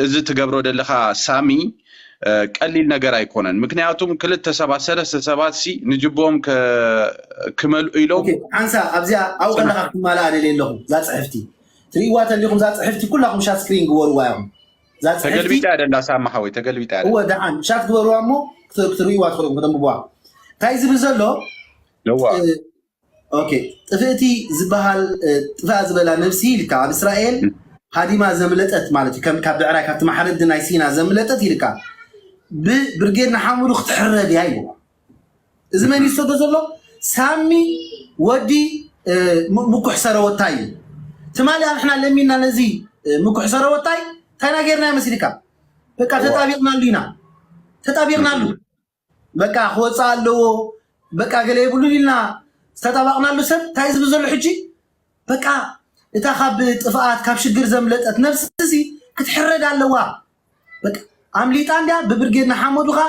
እዚ ትገብሮ ዘለኻ ሳሚ ቀሊል ነገር ኣይኮነን። ምክንያቱም ክልተ ሰባት ሰለስተ ሰባት ሲ ንጅቦም ክመልኡ ኢሎም ሓንሳ ኣብዚኣ ኣብኡ ከለካ ክትማልኣ ደልየ ኣለኹ። እዛ ፅሕፍቲ ትርእይዋ ተሊኹም እዛ ፅሕፍቲ ኩላኹም ሻት ስክሪን ግበርዋ ኢኹም። እዛ ፅሕፍቲ ተገልቢጣ ደላ ሳሚ ሓወይ ተገልቢጣ እወ ደሓን ሻት ግበርዋ እሞ ክትርእይዋ ትኽእሉ ከተንብብዋ እንታይ ዝብል ዘሎ ለዋ ኦኬ ጥፍእቲ ዝበሃል ጥፍኣ ዝበላ ነብሲ ኢልካ ኣብ እስራኤል ሃዲማ ዘምለጠት ማለት እዩ። ከም ካብ ብዕራይ ካብቲ ማሕረዲ ናይ ሲና ዘምለጠት ኢልካ ብብርጌድ ንሓመዱ ክትሕረድ እያ ኢልዋ። እዚ መን ይሰዶ ዘሎ ሳሚ ወዲ ምኩሕ ሰረወታይ እዩ። ትማሊ ኣብሕና ለሚና ነዚ ምኩሕ ሰረወታይ እንታይ ናጌርና መስልካ? በቃ ተጣቢቕናሉ ኢና ተጣቢቕናሉ በቃ ክወፅእ ኣለዎ በቃ ገለ የብሉን ኢልና ዝተጣባቕናሉ ሰብ እንታይ ዝብል ዘሎ ሕጂ በቃ እታ ካብ ጥፍኣት ካብ ሽግር ዘምለጠት ነብሲ ክትሕረድ ኣለዋ። በቃ ኣምሊጣ እንዲያ ብብርጌድ ንሓመዱኻ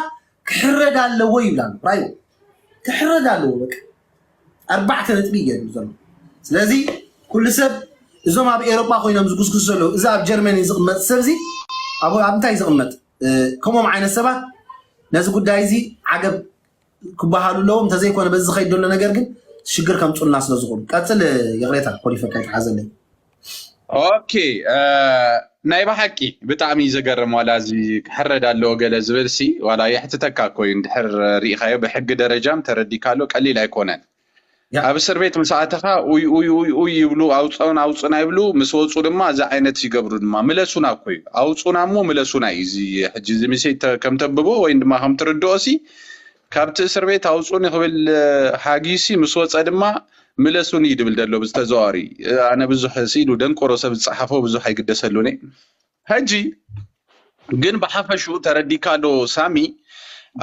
ክሕረድ ኣለዎ ይብላ ራዩ ክሕረድ ኣለዎ በቃ ኣርባዕተ ነጥቢ እየ ዝብል ዘሎ። ስለዚ ኩሉ ሰብ እዞም ኣብ ኤሮጳ ኮይኖም ዝጉስጉስ ዘለዉ እዚ ኣብ ጀርመኒ ዝቕመጥ ሰብ እዚ ኣብ ኣብ እንታይ ዝቕመጥ ከምኦም ዓይነት ሰባት ነዚ ጉዳይ እዚ ዓገብ ክበሃሉ ኣለዎም። እንተዘይኮነ በዚ ዝኸይድ ዘሎ ነገር ግን ሽግር ከምፁልና ስለ ዝኾኑ ቀፅል። ይቕሬታ ኮሊፈካ ይተሓዘለይ። ኦኬ ናይ ብሓቂ ብጣዕሚ እዩ ዘገርም። ዋላ እዚ ክሕረድ ኣለዎ ገለ ዝብል ሲ ዋላ የሕትተካ እኮ እዩ። እንድሕር ርኢኻዮ ብሕጊ ደረጃም ተረዲካ ኣሎ ቀሊል ኣይኮነን። ኣብ እስር ቤት ምስ ኣተኻ ኡይ ኡይ ኡይ ኡይ ይብሉ ኣውፅኡን ኣውፅኡን ኣይብሉ ምስ ወፁ ድማ እዚ ዓይነት ይገብሩ ድማ ምለሱና እኮ እዩ ኣውፁና እሞ ምለሱና እዩ። እዚ ሕጂ እዚ ምሴጅ ከም ተብቦ ወይ ድማ ከም ትርድኦ ሲ ካብቲ እስር ቤት ኣውፁኒ ክብል ሃጊሲ ምስ ወፀ ድማ ምለሱኒ እዩ ድብል ደሎ ብዝተዘዋዋሪ። ኣነ ብዙሕ ስኢሉ ደንቆሮ ሰብ ዝፀሓፎ ብዙሕ ኣይግደሰሉን እየ። ሕጂ ግን ብሓፈሹ ተረዲካ ዶ ሳሚ?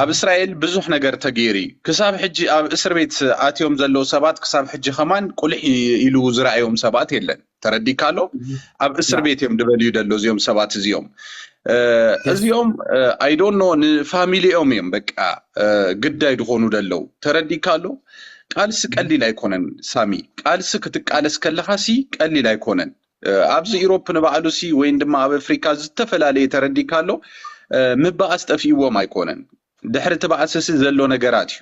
ኣብ እስራኤል ብዙሕ ነገር ተገይሩ እዩ። ክሳብ ሕጂ ኣብ እስር ቤት ኣትዮም ዘለዉ ሰባት ክሳብ ሕጂ ከማን ቁልሕ ኢሉ ዝረኣዮም ሰባት የለን። ተረዲካ ዶ? ኣብ እስር ቤት እዮም ድበልዩ ደሎ እዚኦም ሰባት እዚኦም። እዚኦም ኣይዶኖ ንፋሚሊኦም እዮም በቃ ግዳይ ድኾኑ ደለው። ተረዲካ ዶ? ቃልሲ ቀሊል ኣይኮነን ሳሚ። ቃልሲ ክትቃለስ ከለኻ ሲ ቀሊል ኣይኮነን። ኣብዚ ኢሮፕ ንባዕሉ ሲ ወይን ድማ ኣብ ኣፍሪካ ዝተፈላለየ ተረዲካ ኣሎ ምባኣስ ጠፊእዎም ኣይኮነን። ድሕሪ እቲ ባእሲ ሲ ዘሎ ነገራት እዩ።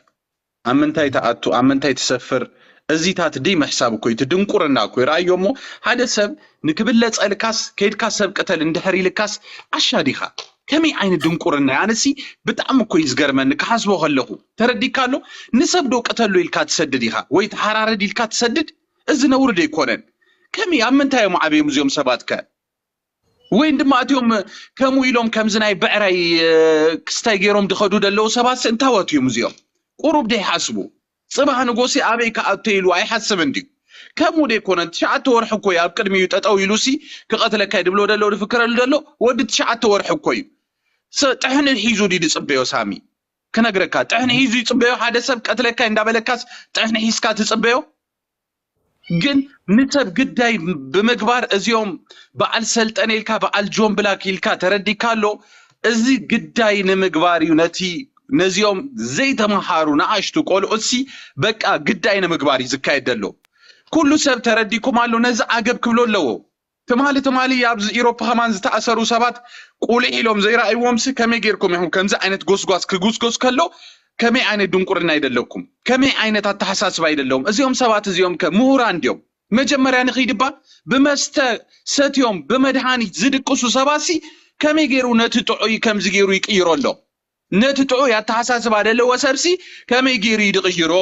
ኣብ ምንታይ ትኣቱ ኣብ ምንታይ ትሰፍር እዚታት ድይ ምሕሳብ እኮ እዩ። ድንቁርና እኮ ይረኣዮ እሞ ሓደ ሰብ ንክብለፀልካስ ከይድካ ሰብ ቅተል እንድሕር ኢልካስ ዓሻ ዲኻ? ከመይ ዓይነት ድንቁርና ኣነሲ ብጣዕሚ እኮ እዩ ዝገርመኒ ክሓስቦ ከለኹ። ተረዲካ ኣሎ ንሰብ ዶ ቅተሉ ኢልካ ትሰድድ ኢኻ ወይ ተሓራረድ ኢልካ ትሰድድ እዚ ነውሪ ዶ ኣይኮነን? ከመይ ኣብ ምንታይ እዮም ዓብዮም እዚኦም ሰባት ከ? ወይን ድማ እቲኦም ከምኡ ኢሎም ከምዚ ናይ ብዕራይ ክስታይ ገይሮም ዝኸዱ ዘለዉ ሰባትሲ እንታወት እዮም እዚኦም? ቁሩብ ዶ ይሓስቡ? ፅባህ ንጎሲ ኣበይ ክኣቶ ኢሉ ኣይሓስብን ድዩ? ከምኡ ዶ ኣይኮነን? ትሽዓተ ወርሒ እኮ እዩ ኣብ ቅድሚኡ ጠጠው ኢሉሲ ክቐትለካ እዩ ድብሎ ደሎ ድፍክረሉ ደሎ ወዲ ትሽዓተ ወርሒ እኮ እዩ። ጥሕኒ ሒዙ ድዩ ዝፅበዮ ሳሚ? ክነግረካ ጥሕኒ ሒዙ ይፅበዮ ሓደ ሰብ ቀትለካ እንዳበለካስ ጥሕኒ ሒዝካ ትፅበዮ? ግን ንሰብ ግዳይ ብምግባር እዚኦም በዓል ሰልጠነ ኢልካ በዓል ጆን ብላክ ኢልካ ተረዲካ ኣሎ። እዚ ግዳይ ንምግባር እዩ ነቲ ነዚኦም ዘይተምሃሩ ንኣሽቱ ቆልዑትሲ በቃ ግዳይ ንምግባር እዩ ዝካየድ ዘሎ። ኩሉ ሰብ ተረዲኩም ኣሎ። ነዚ ዓገብ ክብሎ ኣለዎ። ትማሊ ትማሊ ኣብዚ ኢሮፕ ከማን ዝተኣሰሩ ሰባት ቁሊሕ ኢሎም ዘይረኣይዎም ሲ ከመይ ጌርኩም ኢኹም ከምዚ ዓይነት ጎስጓስ ክጉስጎስ ከሎ ከመይ ዓይነት ድንቁርና ይደለኩም ከመይ ዓይነት ኣተሓሳስባ ይደለዎም እዚኦም ሰባት እዚኦም ከ ምሁራን ድዮም መጀመርያ ንኺድባ ብመስተ ሰትዮም ብመድሃኒት ዝድቅሱ ሰባት ሲ ከመይ ገይሩ ነቲ ጥዑይ ከምዚ ገይሩ ይቅይሮ ኣሎ ነቲ ጥዑይ ኣተሓሳስባ ደለዎ ሰብሲ ከመይ ገይሩ ይድቕይሮ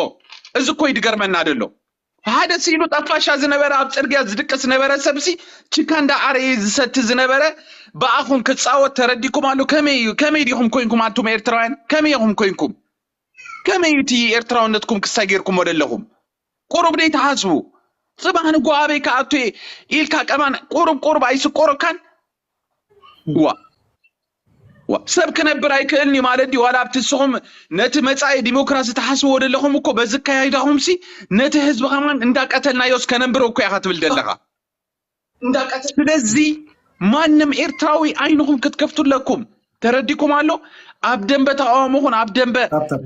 እዚ እኮ ይድገርመና ደሎ ሓደ ስኢሉ ጠፋሻ ዝነበረ ኣብ ፅርግያ ዝድቅስ ነበረ ሰብሲ ችካ እንዳ ኣረየ ዝሰቲ ዝነበረ ብኣኹም ክፃወት ተረዲኩም ኣሎ ከመይ እዩ ከመይ ዲኹም ኮይንኩም ኣቱም ኤርትራውያን ከመይ ኢኹም ኮይንኩም ከመይ እዩ እቲ ኤርትራውነትኩም ክሳይ ጌርኩሞ ደለኹም ቁሩብ ደይ ተሓስቡ ፅባህ ንጎ ኣበይ ከኣቱ ኢልካ ቀማን ቁሩብ ቁሩብ ኣይስቆረካን ዋ ሰብ ክነብር ኣይክእልን እዩ ማለት ድዩ ዋላ ኣብቲ ንስኹም ነቲ መፃኢ ዲሞክራሲ ትሓስብዎ ዘለኹም እኮ በዚ ኣካያይዳኹም ሲ ነቲ ህዝቢ ከማን እንዳቀተልናዮስ ከነንብሮ እኮ ኢኻ ትብል ዘለኻ ስለዚ ማንም ኤርትራዊ ዓይንኹም ክትከፍቱ ኣለኩም ተረዲኩም ኣሎ ኣብ ደንበ ተቃወምኹን ኣብ ደንበ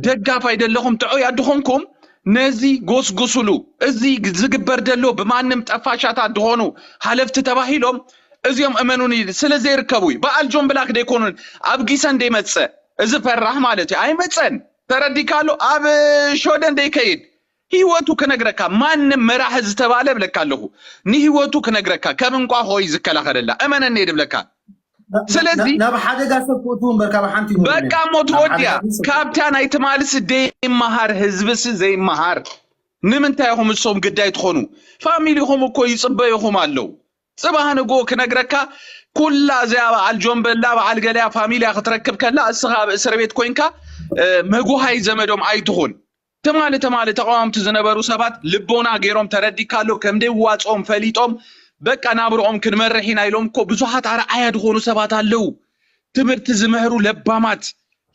ደጋፍ ኣይደለኹም ጥዑይ ኣድኾንኩም ነዚ ጎስጉሱሉ እዚ ዝግበር ዘሎ ብማንም ጠፋሻታት ዝኾኑ ሃለፍቲ ተባሂሎም እዚኦም እመኑኒ ስለ ዘይርከቡ እዩ። በዓል ጆን ብላክ ደይኮኑን ኣብ ጊሰን ደይመፀ እዚ ፈራሕ ማለት እዩ። ኣይመፀን። ተረዲካ ኣሎ። ኣብ ሾደን ደይከይድ ህይወቱ ክነግረካ ማንም መራሒ ዝተባለ እብለካ ኣለኹ። ንህይወቱ ክነግረካ ከም እንቋ ኾይ ዝከላኸለላ እመነኒ እየ ድብለካ። ስለዚ ናብ ሓደጋ ሰብ ክእቱ እምበር ካብ ሓንቲ ይሁን በቃ እሞ ናብ ትወድያ ሓደጋ ሰብ ካብታ ናይ ትማልስ ደይመሃር ህዝብስ ዘይመሃር ንምንታይ ኢኹም እሶም ግዳይ ትኾኑ? ፋሚሊኹም እኮ ይፅበዩኹም ኣለዉ። ፅባህ ንጎ ክነግረካ ኩላ እዚኣ በዓል ጆንበላ በዓል ገለያ ፋሚሊያ ክትረክብ ከላ እስኻ ኣብ እስር ቤት ኮይንካ መጉሃይ ዘመዶም ኣይትኹን። ትማሊ ትማሊ ተቃወምቲ ዝነበሩ ሰባት ልቦና ገይሮም ተረዲካ ኣሎ ከም ደይዋፅኦም ፈሊጦም በቃ ናብርኦም ክንመርሕ ኢና ኢሎም እኮ ብዙሓት ኣርኣያ ዝኾኑ ሰባት ኣለዉ። ትምህርቲ ዝምህሩ ለባማት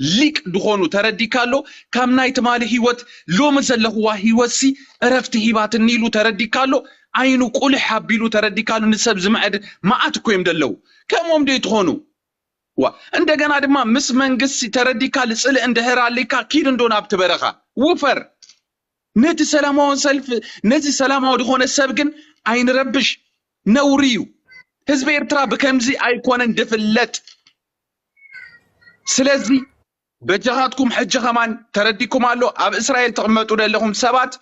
ሊቅ ዝኾኑ ተረዲካ ኣሎ። ካብ ናይ ትማሊ ህይወት ሎሚ ዘለኽዋ ህይወትሲ እረፍቲ ሂባትኒ ኢሉ ተረዲካ ኣሎ። ዓይኑ ቁልሕ ኣቢሉ ተረዲካ ኣሎ። ንሰብ ዝምዕድ መዓት እኮ እዮም ደለዉ። ከምኦም ዶ ትኾኑ? ዋ እንደገና ድማ ምስ መንግስቲ ተረዲካ ልፅልእ እንድሕር ኣሊካ ኪድ እንዶ ናብቲ በረኻ ውፈር። ነቲ ሰላማዊ ሰልፍ ነዚ ሰላማዊ ዝኾነ ሰብ ግን ኣይንረብሽ። ነውሪ እዩ። ህዝቢ ኤርትራ ብከምዚ ኣይኮነን ድፍለጥ። ስለዚ በጃኻትኩም ሕጂ ከማን ተረዲኩም ኣሎ ኣብ እስራኤል ትቕመጡ ዘለኹም ሰባት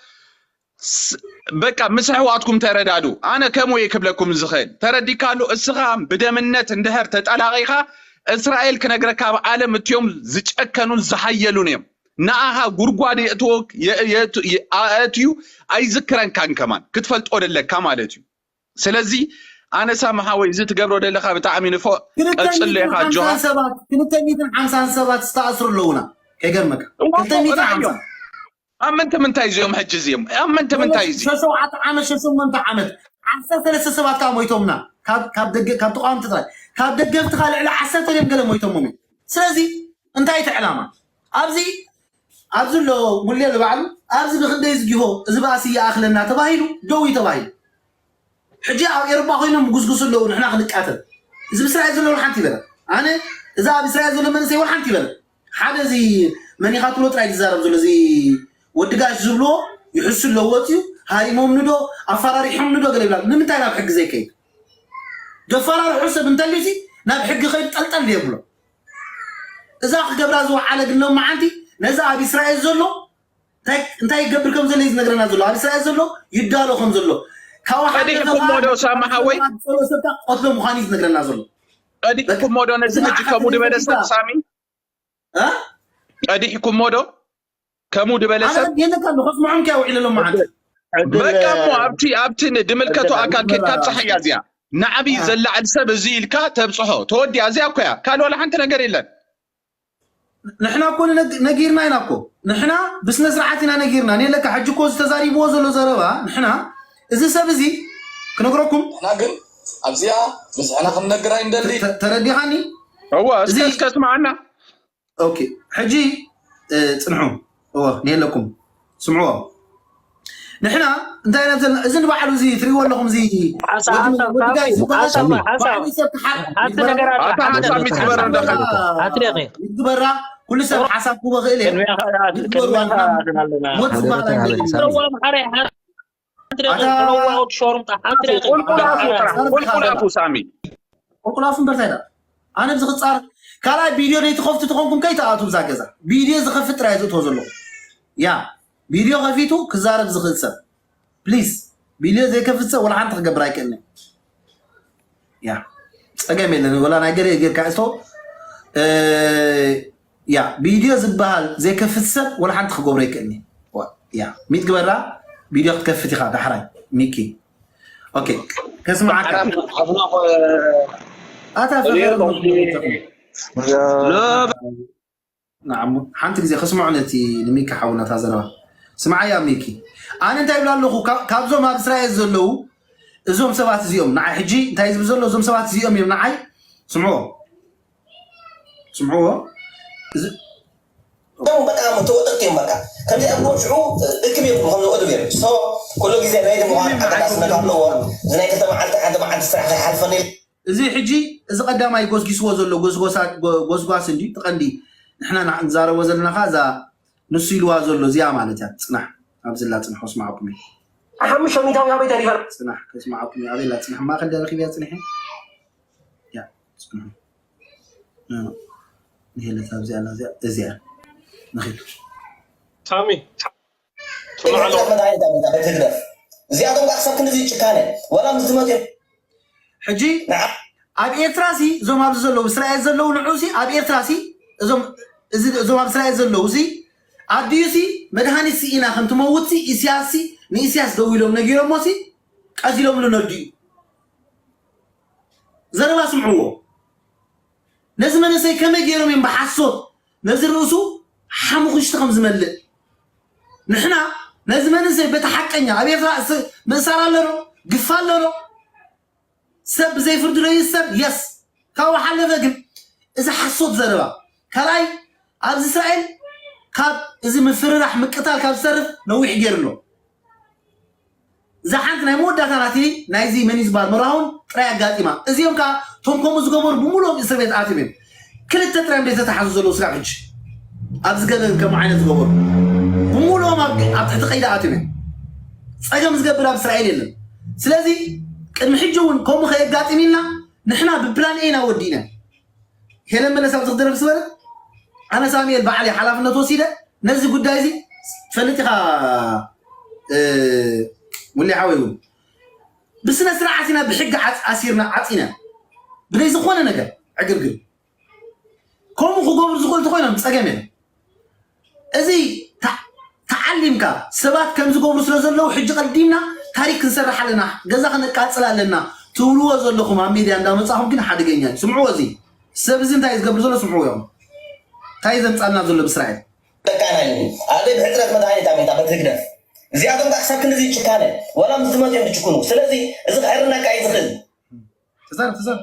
በቃ ምስ ኣሕዋትኩም ተረዳዱ። ኣነ ከምኡ እየ ክብለኩም ዝኽእል። ተረዲካ ኣሎ እስኻ ብደምነት እንድሕር ተጠላቒኻ እስራኤል ክነግረካ ኣብ ዓለም እትዮም ዝጨከኑን ዝሓየሉን እዮም። ንኣኻ ጉድጓድ የእትዎ ኣእትዩ ኣይዝክረንካን ከማን ክትፈልጦ ደለካ ማለት እዩ። ስለዚ ኣነ ሳሚ ሓወይ እዚ ትገብሮ ደለኻ ብጣዕሚ ንፎ ቀጽሎ ኢኻ ኣጆኻ። ክልተ ሚእትን ሓምሳን ሰባት ዝተኣስሩ ኣለውና ከይገርመካ ክልተ ሚእትን ሓምሳ ኣብ ምንታይ ምንታይ እዚኦም ሕጂ እዚኦም ኣብ ምንታይ ምንታይ እዚ ሸሸውዓተ ዓመት ሸሸሞንተ ዓመት ዓሰርተ ሰለስተ ሰባት ከዓ ሞይቶምና ካብ ተቃወምቲ ጥራይ ካብ ደገፍትኻ ልዕሊ ዓሰርተ ድዮም ገለ ሞይቶሞም እዮም ስለዚ እንታይ እቲ ዕላማ ኣብዚ ኣብዚ ኣሎ ሙሌ ንባዕሉ ኣብዚ ብክንደይ ዝጊሆ እዚ ባእሲ ይኣኽለና ተባሂሉ ደው እዩ ተባሂሉ ሕጂ ኣብ ኤሮጳ ኮይኖም ጉስጉስ ኣለዉ ንሕና ክንቃተል እዚ ብስራኤል ዘሎ ሓንቲ ይበለ ኣነ እዚ ኣብ እስራኤል ዘሎ መንእሰይ ሓንቲ ይበለ ሓደ እዚ መኒኻ ትብሎ ጥራይ ዝዛረብ ዘሎ እዚ ወዲ ጋሽ ዝብልዎ ይሕሱ ኣለዎ እዩ ሃሪሞም ንዶ ኣፈራሪሖም ንዶ ገለ ይብላ ንምንታይ ናብ ሕጊ ዘይከይድ ደፋራርሑ ሰብ እንተልዩሲ ናብ ሕጊ ከይዱ ጠልጠል የብሎ እዛ ክገብራ ዝወዓለ ግን ሎማዓንቲ ነዚ ኣብ እስራኤል ዘሎ እንታይ ይገብር ከም ዘሎ እዩ ዝነግረና ዘሎ ኣብ እስራኤል ዘሎ ይዳሎ ከም ዘሎ ካብ ሓደ ቀዲሕኩሞ ዶ ሳሚ ሓወይ ሰብካ ቆትሎ ምዃኑ እዩ ዝነግረና ዘሎ ቀዲሕኩሞ ዶ ነዚ ሕጂ ከምኡ ዝበለ ሰብ ሳሚ ቀዲሕኩሞ ዶ ከምኡ ዝበለ ሰብ የለካ ከስምዖም ከ ውዒለ ሎማዓንቲ በቃ እሞ ኣብቲ ኣብቲ ድምልከቱ ኣካል ኬድካ ጸሓያ እዚኣ ንዓብይ ዘላዕል ሰብ እዚ ኢልካ ተብጽሖ ተወዲኣ እዚኣ እኮ እያ ካልእ ዋላ ሓንቲ ነገር የለን ንሕና እኮ ነጊርና ኢና እኮ ንሕና ብስነ ስርዓት ኢና ነጊርና ኔለካ ሕጂ እኮ ዝተዛሪብዎ ዘሎ ዘረባ ንሕና እዚ ሰብ እዚ ክነግረኩም ንሕና ግን ኣብዚኣ ንስሕና ክንነግር ኣይንደሊ ተረዲኻኒ እወ እስከ እስከ ስማዓና ኦኬ ሕጂ ጽንሑ እወ ኔለኩም ስምዕዎ ንሕና እንታይ ኢና ዘለና እዚ ንባዕሉ እዚ ትሪእዎ ኣለኹም እዚ ይትግበራ ኩሉ ሰብ ሓሳብ ክቦ ክእል ሞት ዝበሃል ቁልቁላፉ ሳሚ ቁልቁላፉ እምበር እንታይ ኣነ ብዝኽፃር ካልኣይ ቪድዮ ዘይትኸፍቱ ተኾንኩም ከይትኣቱ ብዛ ገዛ ቪድዮ ዝኸፍት ጥራይ ዝእትዎ ዘለኹ ያ ቪድዮ ከፊቱ ክዛረብ ዝኽእል ሰብ ፕሊስ ቪድዮ ዘይከፍት ሰብ ወላ ሓንቲ ክገብር ኣይክእልን ያ ፀገም የለን ወላ ናይ ገለ ጌርካ እቶ ያ ቪድዮ ዝበሃል ዘይከፍት ሰብ ወላ ሓንቲ ክገብሮ ኣይክእልን ያ ሚት ግበራ ቪድዮ ክትከፍት ኢኻ ዳሕራይ ሚኪ ኦኬ ከስማዓካ ኣታ ፈኸረ ንዓሙ ሓንቲ ግዜ ከስምዖ ነቲ ንሚኪ ሓውና እታ ዘረባ ስምዓያ ሚኪ ኣነ እንታይ ይብላ ኣለኹ ካብዞም ኣብ እስራኤል ዘለዉ እዞም ሰባት እዚኦም ንዓይ ሕጂ እንታይ ዝብል ዘሎ እዞም ሰባት እዚኦም እዮም ንዓይ ስምዕዎ ስምዕዎ እቶም በጣም ተወጠጥቲ እዮም በቃ ከምዚኦም እኮ ሽዑ እክብ የብሉ ከም ዝወዱ ገይሩ ሶ ኩሉ ግዜ ናይ ድምዋን ኣገዳስነት ኣለዎ እዚ ናይ ክልተ መዓልቲ ሓንቲ መዓልቲ ስራሕ ከይሓልፈኒ እዚ ሕጂ እዚ ቀዳማይ ጎስጊስዎ ዘሎ ጎስጓስ እንዲ ትቐንዲ ንሕና ንዛረቦ ዘለና ካ እዛ ንሱ ኢልዋ ዘሎ እዚኣ ማለት እያ ፅናሕ ኣብዚ ላ ፅንሕ ከስማዓኩም እዩ ሓሙሽተ ሚእታዊ ኣበይ ተሪፈ ፅናሕ ከስማዓኩም እዩ ኣበይ ላ ፅንሕ ማእከል ደረኪብ እያ ፅንሕ ጽንሑ። እ፣ ንሄለት ኣብዚኣ ኣላ፣ እዚኣ፣ እዚኣ። ንኺድ። ሳሚ፣ ስምዓሎ። መድሃኒት ኣመጣ በትግደፍ። እዚኣቶም ከዓ ክሳብ ክንድዚ ጭካነ፣ ዋላ ምስ ዝመፁ እዮም። ሕጂ ንዓ ኣብ ኤርትራ ሲ እዞም ኣብዚ ዘለዉ እስራኤል ዘለዉ ንዑ ሲ ኣብ ኤርትራ ሲ እዞም እዚ እዞም ኣብ እስራኤል ዘለዉ ሲ ኣዲኡ ሲ መድሃኒት ሲ ኢና ከም ትመውት ሲ ኢስያስ ሲ ንኢስያስ ደው ኢሎም ነጊሮሞ ሲ ቀቲሎምሉ ነዲኡ ዘረባ ስምዕዎ ነዚ መንእሰይ ከመይ ገይሮም እዮም ብሓሶት ነዚ ርእሱ ሓሙኽሽቲ ከም ዝመልእ ንሕና ነዚ መንእሰይ በቲ ሓቀኛ ኣብ ኤርትራ ስ- ምእሳር ኣሎ ዶ ግፋ ኣሎ ዶ ሰብ ብዘይ ፍርዲ ዶ ይእሰር የስ ካብኡ ሓለፈ ግን እዚ ሓሶት ዘረባ ካልኣይ ኣብዚ እስራኤል ካብ እዚ ምፍርራሕ ምቅታል ካብ ዝሰርፍ ነዊሕ ገይሩ ኣሎ እዛ ሓንቲ ናይ መወዳእታ ናቲ ናይዚ መን እዩ ዝበሃል መራውን ጥራይ ኣጋጢማ እዚኦም ከዓ ቶም ከምኡ ዝገበሩ ብምሉኦም እስር ቤት ኣትዮም እዮም ክልተ ጥራይ እዮም ዘይተታሓዙ ዘለዉ ስጋብ ሕጂ ኣብዚ ገበን ከም ዓይነት ዝገበሩ ብምሉኦም ኣብ ኣብ ትሕቲ ቀይዲ ኣትዮም እዮም ፀገም ዝገብር ኣብ እስራኤል የለን ስለዚ ቅድሚ ሕጂ እውን ከምኡ ከየጋጥም ኢልና ንሕና ብፕላን ኤና ወዲእና ሄለን መለስ ኣብዚ ክደረፍ ዝበለ ኣነ ሳሙኤል ባዕለይ ሓላፍነት ወሲደ ነዚ ጉዳይ እዚ ትፈልጥ ኢኻ እ፣ ሙሌ ሓወይ እውን ብስነ ስርዓት ኢና ብሕጊ ዓፅ- ኣሲርና ዓፂና ብዘይ ዝኾነ ነገር ዕግርግር ከምኡ ክገብሩ ዝኽእሉ ተኮይኖም ፀገም የለን እዚ ተ- ተዓሊምካ ሰባት ከም ዝገብሩ ስለ ዘለዉ ሕጂ ቀዲምና ታሪክ ክንሰርሕ ኣለና ገዛ ክነቃፅል ኣለና ትብልዎ ዘለኹም ኣብ ሚድያ እንዳመፃኹም ግን ሓደገኛ እዩ ስምዕዎ እዚ ሰብ እዚ እንታይ እዩ ዝገብር ዘሎ ስምዕዎ ኢኹም እንታይ እዩ ዘምፃልና ዘሎ ብስራኤል ደቃና እዩ ኣደ ብሕፅረት መድሃኒት ኣሜታ በትግደፍ እዚኣቶም ከዓ ክሳብ ክንድዚ ጭካነ ዋላ ምስ ዝመፁ እዮም ዝጭክኑ ስለዚ እዚ ክሕርነካ እዩ ዝኽእል ተዛረብ ተዛረብ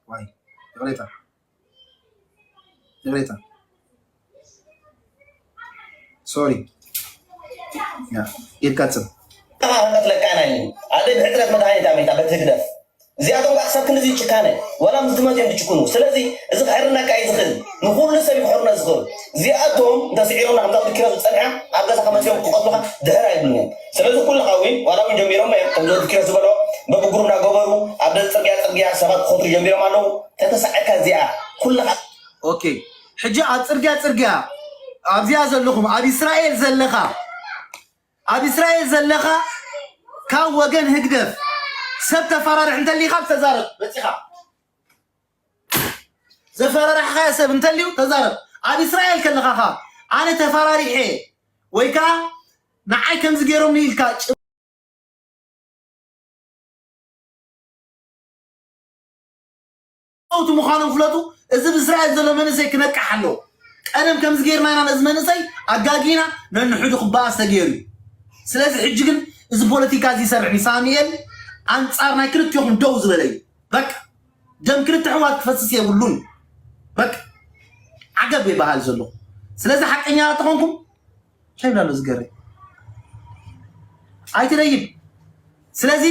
ዋይ ይቕሬታ ይቕሬታ ሶሪ ያ ይቀጽል ተማሃርነት ለቃና እዩ ኣደ ብሕፅረት መድሃኒት ኣሜታ በትግደፍ እዚኣቶም ከዓ ክሳብ ክንድዚ ጭካነ ዋላ ምስ ዝመፁ እዮም ዝጭክኑ ስለዚ እዚ ክሕርነካ እዩ ዝኽእል ንኩሉ ሰብ እዩ ክሕርነ ዝኽእል እዚኣቶም እንተስዒሮምና ከምዛ ብኪሮ ዝፀንሐ ኣብ ገዛ ከመፅኦም ክቐትሉካ ድሕር ኣይብሉን እዮም ስለዚ ኩልኻ እውን ዋላ እውን ጀሚሮም እዮም ከምዚ ወዲ ኪሮ ዝበሎ በብግሩ እናገበሩ ኣብ ደዚ ፅርግያ ፅርግያ ሰባት ክኸትሉ ጀሚሮም ኣለዉ ተተሳዒርካ እዚኣ ኩልኻ ኦኬ ሕጂ ኣብ ፅርግያ ፅርግያ ኣብዚኣ ዘለኹም ኣብ እስራኤል ዘለኻ ኣብ እስራኤል ዘለኻ ካብ ወገን ህግደፍ ሰብ ተፈራርሕ እንተሊኻ ተዛረብ መፂኻ ዘፈራርሕኻዮ ሰብ እንተልዩ ተዛረብ ኣብ እስራኤል ከለኻ ኻ ኣነ ተፈራሪሐ ወይ ከዓ ንዓይ ከምዚ ገይሮም ኢልካ ጭውቲ ምዃኖም ፍለጡ እዚ ብእስራኤል ዘሎ መንእሰይ ክነቅሕ ኣለዎ ቀደም ከምዚ ገይርና ኢና ነዚ መንእሰይ ኣጋጊና ነንሕዱ ክበኣስ ተገይሩ እዩ ስለዚ ሕጂ ግን እዚ ፖለቲካ እዚ ይሰርሕ እዩ ሳሙኤል ኣንፃር ናይ ክልቲኹም ደው ዝበለ እዩ በቃ ደም ክልተ ኣሕዋት ክፈስስ የብሉን በቃ ዓገብ ይበሃል ዘሎ ስለዚ ሓቀኛ ተኾንኩም እንታይ ይብላ ኣሎ ዝገርም ኣይትለይም ስለዚ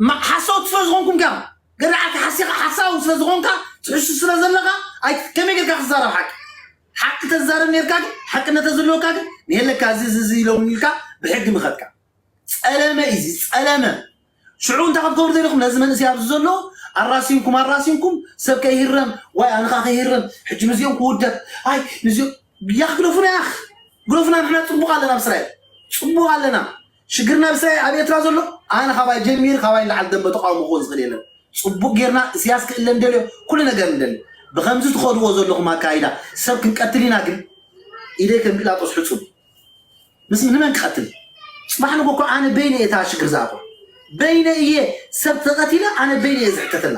ማ- ሓሳውቲ ስለ ዝኾንኩም ከ ገርዓት ሓሲኻ ሓሳዊ ስለ ዝኾንካ ትሕሱ ስለ ዘለኻ ኣይ ከመይ ጌርካ ክትዛረብ ሓቂ ሓቂ ተዛረብ ኔርካ ግን ሓቅነት ተዝህልወካ ግን ንየለካ እዚ እዚ እዚ ኢሎም ኢልካ ብሕጊ ምኸድካ ጸለመ እዩ እዚ ጸለመ ሽዑ እንታይ ክትገብሩ ዘለኹም ነዚ መንእሰይ ኣብዚ ዘሎ ኣራሲንኩም ኣራሲንኩም ሰብ ከይህረም ዋይ ኣንኻ ከይህረም ሕጂ ምስዚኦም ክውደብ ኣይ ምስዚኦም ያኽ ግደፉና ያኽ ግደፉና ንሕና ፅቡቅ ኣለና ኣብ እስራኤል ፅቡቅ ኣለና ሽግርና ኣብ እስራኤል ኣብ ኤርትራ ዘሎ ኣነ ካባይ ጀሚር ካባይ ንላዓል ደንበ ተቃውሞ ክኾን ዝኽእል የለን ፅቡቅ ጌርና እስያስ ክእለ እንደልዮ ኩሉ ነገር እንደልዮ ብከምዚ ትኸድዎ ዘለኹም ኣካይዳ ሰብ ክንቀትል ኢና ግን ኢደይ ከም ጲላጦስ ሕፁብ ምስ ንመን ክቐትል ፅባሕ ንጎ እኮ ኣነ በይነ እየ እታ ሽግር ዝኣትዋ በይነ እየ ሰብ ተቐቲለ ኣነ በይነ እየ ዝሕተተላ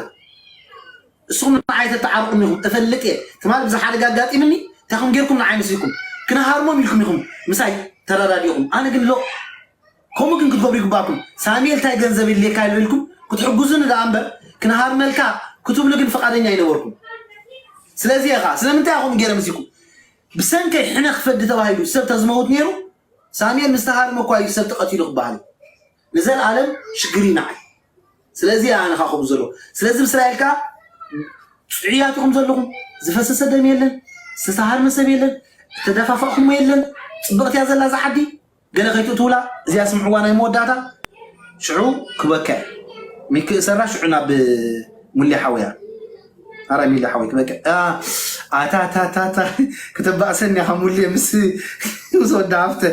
እስኹም ንዓይ ተተዓርቑኒ ኢኹም እፈልጥ እየ ትማል ብዚ ሓደጋ ኣጋጢምኒ እንታይ ኹም ጌርኩም ንዓይ መሲልኩም ክነሃርሞም ኢልኩም ኢኹም ምሳይ ተረዳዲኹም ኣነ ግን ሎ ከምኡ ግን ክትገብሩ ይግባኩም ሳሙኤል እንታይ ገንዘብ የድልየካ ኢሉ ኢልኩም ክትሕግዙኒ ደኣ እምበር ክንሃርመልካ ክትብሉ ግን ፍቓደኛ ኣይነበርኩም ስለዚ ኢኻ ስለምንታይ ኢኹም ገይረ መሲልኩም ብሰንከይ ሕነ ክፈዲ ተባሂሉ ሰብ ተዝመውት ነይሩ ሳሙኤል ምስ ተሃርመ እኳ እዩ ሰብ ተቐቲሉ ክበሃል እዩ። ንዘለኣለም ሽግር እዩ ንዓይ። ስለዚ እየ ኣነ ኻኹም ዘሎ። ስለዚ ብስራኤል ከዓ ጽዑያት ኢኹም ዘለኹም። ዝፈሰሰ ደም የለን፣ ዝተሃርመ ሰብ የለን፣ ዝተደፋፋእኹሞ የለን። ጽብቕቲ እያ ዘላ እዛ ዓዲ። ገለ ከይትእትውላ እዚኣ ስምዕዋ ናይ መወዳእታ ሽዑ ክበካ እየ። ሚኪ እሰራ ሽዑ ናብ ሙሌ ሓውያ። ኣረ ሚሊ ሓወይ ክበቅዕ ኣታ ኣታ ኣታ ኣታ። ክተባእሰኒ ኢኻ ሙሌ ምስ ምስ ወዲ ሃፍተ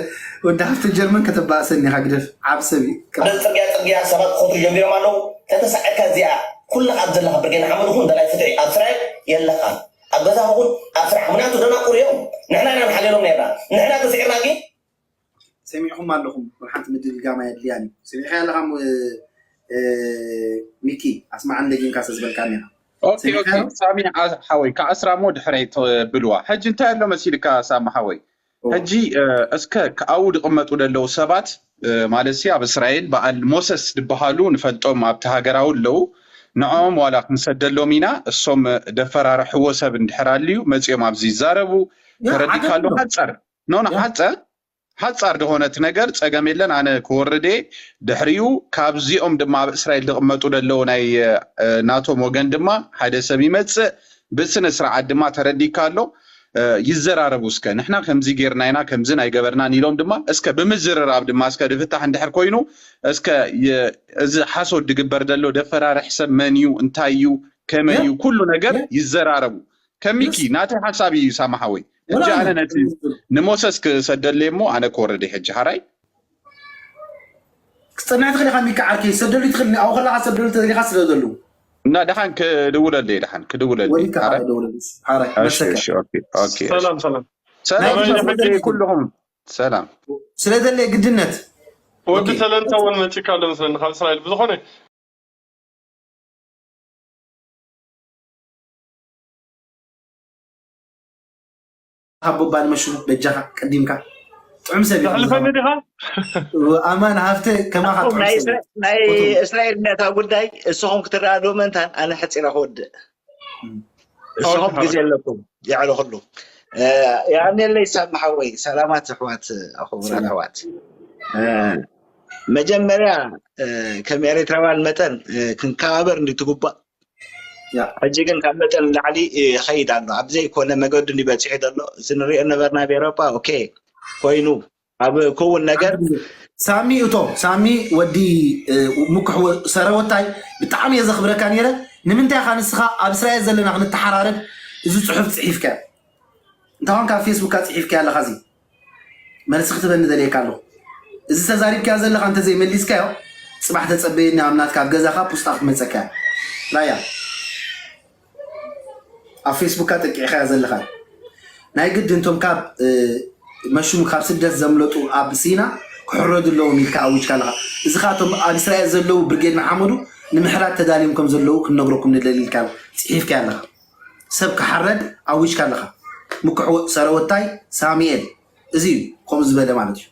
ወዲ ሃፍተ ጀርመን ከተባእሰኒ ኢኻ ግደፍ። ዓብ ሰብ እዩ። ኣብ ጽርግያ ጽርግያ ሰባት ክኸዱ ጀሚሮም ኣለዉ። ተተሳዕካ እዚኣ ኩልኻ ኣብ ዘለኻ ብርጌድ ንሓመዱ ኩን ደላይ ፍትሒ ኣብ እስራኤል የለኻን። ኣብ ገዛኻ ኩን ኣብ ስራሕ ምክንያቱ ደናቁር እዮም። ንሕና ኢና ንሓልየሎም ነርና ንሕና ተስዒርና ግን ሰሚዕኹም ኣለኹም። ወላ ሓንቲ ምድግጋም ኣየድልያን እዩ። ሰሚዕኻያ ኣለኻ ሙ- እ፣ ሚኪ ኣስማዓን ደጊምካ ስለ ዝበልካኒ ኢኻ። ኦኬ ኦኬ ሰሚዕካዮ? ሳሚ ዓ- ሓወይ ክኣስራ እሞ ድሕረይ ትብልዋ። ሕጂ እንታይ ኣሎ መሲልካ ሳሚ ሓወይ? ሕጂ እ፣ እስከ ኣብኡ ዝቕመጡ ዘለዉ ሰባት እ፣ ማለት ሲ ኣብ እስራኤል በዓል ሞሰስ ዝበሃሉ ንፈልጦም ኣብቲ ሃገራዊ ኣለዉ። ንዕኦም ዋላ ክንሰደሎም ኢና እሶም ደፈራርሕዎ ሰብ እንድሕር ኣልዩ መፂኦም ኣብዚ ይዛረቡ። ያ ተረዲካ ዓገብ ኣሎ ኣሎ። ሓፀር ኖ ኖ ያ ሓፀር ሓፃር ዝኾነት ነገር ፀገም የለን። ኣነ ክወርድ እየ። ድሕሪኡ ካብዚኦም ድማ ኣብ እስራኤል ዝቕመጡ ዘለዉ ናይ እ፣ ናቶም ወገን ድማ ሓደ ሰብ ይመፅእ። ብስነ ስርዓት ድማ ተረዲካ ኣሎ እ፣ ይዘራረቡ። እስከ ንሕና ከምዚ ጌርና ኢና ከምዚ ናይ ገበርናን ኢሎም ድማ እስከ ብምዝርራብ ድማ እስከ ድፍታሕ እንድሕር ኮይኑ እስከ የ- እዚ ሓሶት ድግበር ዘሎ ደፈራርሕ ሰብ መን እዩ እንታይ እዩ ከመይ ያ እዩ ኩሉ ነገር ያ ይዘራረቡ። ከሚኪ የስ ናተይ ሓሳብ እዩ ሳማ ሓወይ። ሕጂ ወላ ኣነ ኣነ ነቲ ንሞሰስ ክሰደሉ እየ እሞ ኣነ ክወርድ እየ ሕጂ ሓራይ። ክጸንሕ ትኽእል ኢኻ ሚካ ዓርከይ ሰደሉ ትኽእል ኣብኡ ከለኻ ሰደሉ ተደሊኻ ስደደሉ። እና ደሓን ክድውለለይ ደሓን ክድውለለይ ወዲካ ሓራይ። ሓደ ወለልስ ሓራይ እሺ መሰካ እሺ ኦኬ ኦኬ ሰላም እሺ ሰላም ሰላም ናይዚ ሰላም ሰደሉ ኩልኹም ሰላም ስለደለ ግድነት ወዲ ኦኬ ተለንተ እውን መፂካ ኣሎ መስለኒ ካብ እስራኤል ብዝኾነ ሃቦ ባል መሽሙ በጃኻ ቀዲምካ ጥዑም ሰብ ኢኻ ተሕልፈኒ ዝኸባ ዲኻ ኣማን ሃፍተ ከማኻ ኣኹም ጥዑም ናይ ሰብ እስራ- እዩ ናይ ፎቶ እስራኤል ነታ ጉዳይ እስኹም ክትረኣዶ ምእንታን ኣነ ሕፂረ ክወድእ እም። እስኹም ኦኬ ግዜ ኣለኩም የዕልኹሉ የኣንየለይ ሳብ መሓወይ ሰላማት ኣሕዋት ኣኹብራት ሰላም ኣሕዋት እ፣ መጀመርያ እ፣ ከም ኤርትራውያን መጠን እ፣ ክንከባበር እንዲ ትግባእ ያ ሕጂ ግን ካብ መጠን ንላዕሊ እ፣ ይኸይድ ኣሎ ኣብ ዘይኮነ መገዱ እንዲ በፂሑ ዘሎ እዚ ንሪኦ ነበርና ኣብ ኤሮጳ ኦኬ ኮይኑ ኣብ ክውን ነገር ሓንቲ ግዜ ሳሚ እቶ ሳሚ ወዲ እ፣ ምኩሕ ወ- ሰረወታይ ብጣዕሚ እየ ዘኽብረካ ነይረ ንምንታይ ኢኻ ንስኻ ኣብ እስራኤል ዘለና ክንተሓራረብ እዚ ፅሑፍ ፅሒፍካ እንታይ ኮንካ ኣብ ፌስቡካ ፅሒፍካ ኣለኻ እዚ መልሲ ክትበኒ ደልየካ ኣለኹ እዚ ተዛሪብካዮ ዘለኻ እንተዘይመሊስካዮ ፅባሕ ተፀበየኒ ኣብ ናትካ ኣብ ገዛኻ ፑስጣ ክትመፀካ እያ ራያ ኣብ ፌስቡካ ጠቂዕካዮ ዘለኻ ናይ ግድን እቶም ካብ እ፣ መሽሙ ካብ ስደት ዘምለጡ ኣብ ሲና ክሕረዱ ኣለዎም ኢልካ ኣዊጅካ ኣለኻ እዚ ኻቶም ኣብ እስራኤል ዘለዉ ብርጌድ ንሓመዱ ንምሕራድ ተዳልዮም ከም ዘለዉ ክንነግረኩም ንደሊ ኢልካ ጽሒፍካ ኣለኻ ሰብ ክሓረድ ኣዊጅካ ኣለኻ ምክሕዎ ሰረወታይ ሳሙኤል እዚ እዩ ከምኡ ዝበለ ማለት እዩ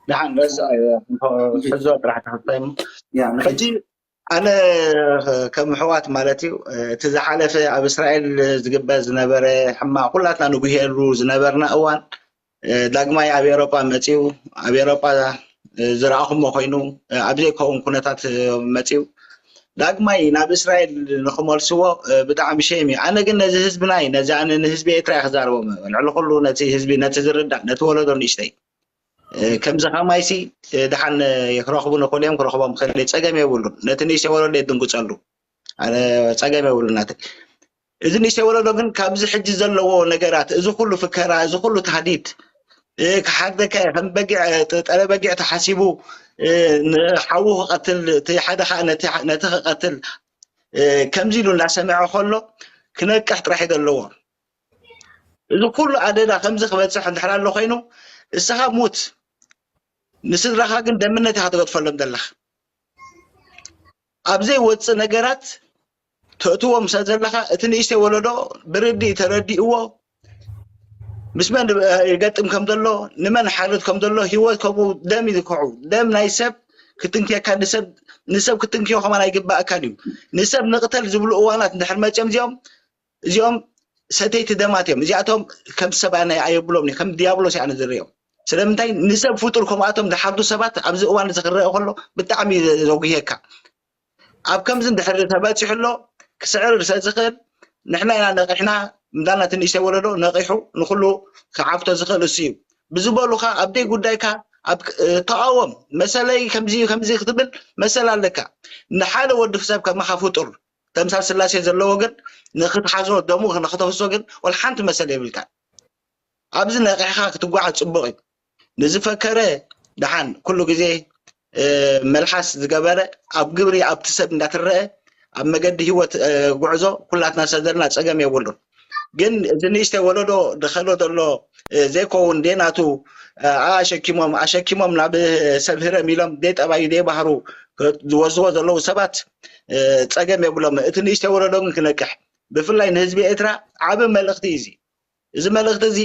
ደሓን ረስ ሕዞ ጥራሕ ተኸታይ ያ ንኸይድ ሕጂ ኣነ ከም ኣሕዋት ማለት እዩ እቲ ዝሓለፈ ኣብ እስራኤል ዝግበር ዝነበረ ሕማቕ ኩላትና ንጉህየሉ ዝነበርና እዋን ዳግማይ ኣብ ኤሮጳ መፅዩ ኣብ ኤሮጳ ዝረኣኹሞ ኮይኑ ኣብ ዘይከውን ኩነታት መፅዩ ዳግማይ ናብ እስራኤል ንክመልስዎ ብጣዕሚ ሸም እዩ ኣነ ግን ነዚ ህዝብና እዩ ነዚ ኣነ ንህዝቢ ኤርትራ ክዛረቦ ልዕሊ ኩሉ ነቲ ህዝቢ ነቲ ዝርዳእ ነቲ ወለዶ ንእሽተይ ከምዚ ከማይሲ ደሓን ክረኽቡ ንኽእል እዮም ክረኽቦም ክእል ፀገም የብሉን ነቲ ንእሽተይ ወለዶ የድንግፀሉ ፀገም የብሉን ናተ እዚ ንእሽተይ ወለዶ ግን ካብዚ ሕጂ ዘለዎ ነገራት እዚ ኩሉ ፍከራ እዚ ኩሉ ታህዲድ ክሓርደካ ከም በጊዕ ጠለ በጊዕ ተሓሲቡ ንሓዉ ክቀትል እቲ ሓደ ከዓ ነቲ ክቀትል ከምዚ ኢሉ እንዳሰምዐ ከሎ ክነቅሕ ጥራሕ እዩ ዘለዎ እዚ ኩሉ ኣደዳ ከምዚ ክበፅሕ እንድሕር ኣሎ ኮይኑ እስኻ ሙት ንስድራኻ ግን ደምነት ኢኻ ትገጥፈሎም ዘለኻ ኣብ ዘይወፅእ ነገራት ተእትዎም ስለ ዘለኻ እቲ ንእሽተይ ወለዶ ብርድእ ተረዲእዎ ምስ መን ይገጥም ከም ዘሎ ንመን ሓርድ ከም ዘሎ ህይወት ከምኡ ደም ይዝክሑ ደም ናይ ሰብ ክትንክየካ ንሰብ ንሰብ ክትንክዮ ከማን ኣይግባእካን እዩ ንሰብ ንቅተል ዝብሉ እዋናት እንድሕር መፅኦም እዚኦም እዚኦም ሰተይቲ ደማት እዮም እዚኣቶም ከም ሰብ ኣነ ኣየብሎም ከም ዲያብሎስ ኣነ ዝርኦም ስለምንታይ ንሰብ ፍጡር ከምኣቶም ዝሓርዱ ሰባት ኣብዚ እዋን እዚ ክረአ ከሎ ብጣዕሚ ዘጉህየካ ኣብ ከምዚ እንድሕር ተበፂሑ ኣሎ ክስዕር ስለ ዝኽእል ንሕና ኢና ነቂሕና ምዳና ትንእሽተይ ወለዶ ነቂሑ ንኩሉ ክዓፍቶ ዝኽእል እሱ እዩ ብዝበሉካ ኣብ ደይ ጉዳይካ ኣብ ተቃወም መሰለይ ከምዚ ከምዚ ክትብል መሰል ኣለካ። ንሓደ ወዲ ሰብ ከማኻ ፍጡር ተምሳል ስላሴ ዘለዎ ግን ንክትሓዞ ደሙ ንክተፍሶ ግን ወላ ሓንቲ መሰል የብልካ። ኣብዚ ነቂሕካ ክትጓዓዝ ፅቡቅ እዩ። ንዝፈከረ ደሓን ኩሉ ግዜ መልሓስ ዝገበረ ኣብ ግብሪ ኣብቲ ሰብ እንዳትረአ ኣብ መገዲ ህይወት ጉዕዞ ኩላትና ሰደርና ፀገም የብሉን። ግን እዚ ንእሽተይ ወለዶ ድኸሎ ዘሎ ዘይከውን ዴናቱ ኣሸኪሞም ኣሸኪሞም ናብ ሰብ ህረም ኢሎም ደይ ጠባዩ ደይ ባህሩ ዝወዝዎ ዘለዉ ሰባት ፀገም የብሎም። እቲ ንእሽተይ ወለዶ ግን ክነቅሕ ብፍላይ ንህዝቢ ኤርትራ ዓቢ መልእኽቲ እዩ። እዚ መልእኽቲ እዚ